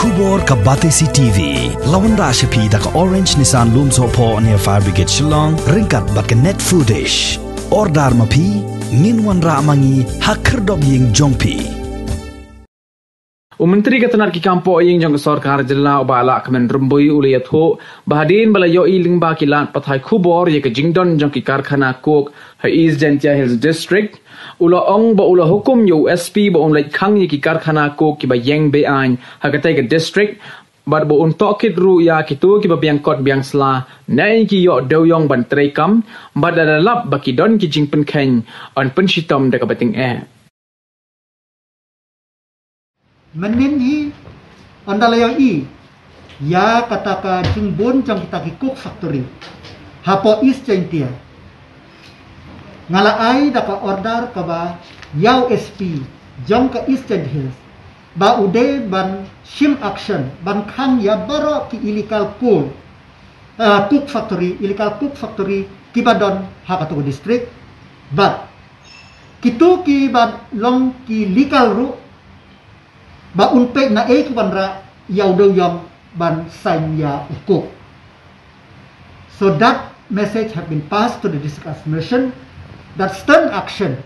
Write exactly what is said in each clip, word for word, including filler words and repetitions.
Khubor ka Batesi T V la wanrah sha phi da ka Orange Nissan Lumsohphoh near Fire Brigade Shillong ryngkat bad ka Net Foodish. Order ma phi, ngin wanrah ma ngi ha khyrdop ïing jong phi. U Myntri ka tnat ki kam pohïing jong ka sorkar jylla u Bah Lahkmen Rymbui u la ïathuh ba hadien ba la ïohi lyngba ki lad pathai khubor ïa ka jingdon jong ki karkhana coke ha East Jaintia Hills District, u la ong ba u la hukum ïa u S P ba un leit khang ïa ki karkhana coke kiba ïeng be-aiñ ha katei ka district, bad ba un tohkit ruh ïa kito kiba biang kot biang sla ne ki ïoh dewïong ban treikam, bad lada lap ba ki don ki jingpynkheiñ, yn pynshitom da kaba tyngeh. Mynnin hi, ynda la ïohi ïa kata ka jingbun jong kita ki coke factory hapoh East Jaintia, nga la ai da ka order kaba ïa u S P jong ka East Jaintia Hills ba u dei ban shim action ban khang ïa baroh ki illegal coal, ah, coke factory, illegal coke factory kiba don ha kato ka district. Bad kito kiba long ki legal ruh, ba un peit naei ki wanrah ïa u dewïong ban saiñ ïa u coke. So that message have been passed to the district administration that stern action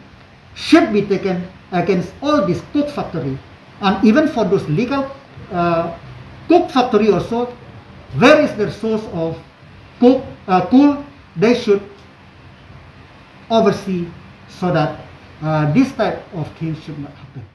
should be taken against all this coke factory, and even for those legal, uh, coke factory also, where is the source of coke, uh, coal, they should oversee so that, uh, this type of things should not happen.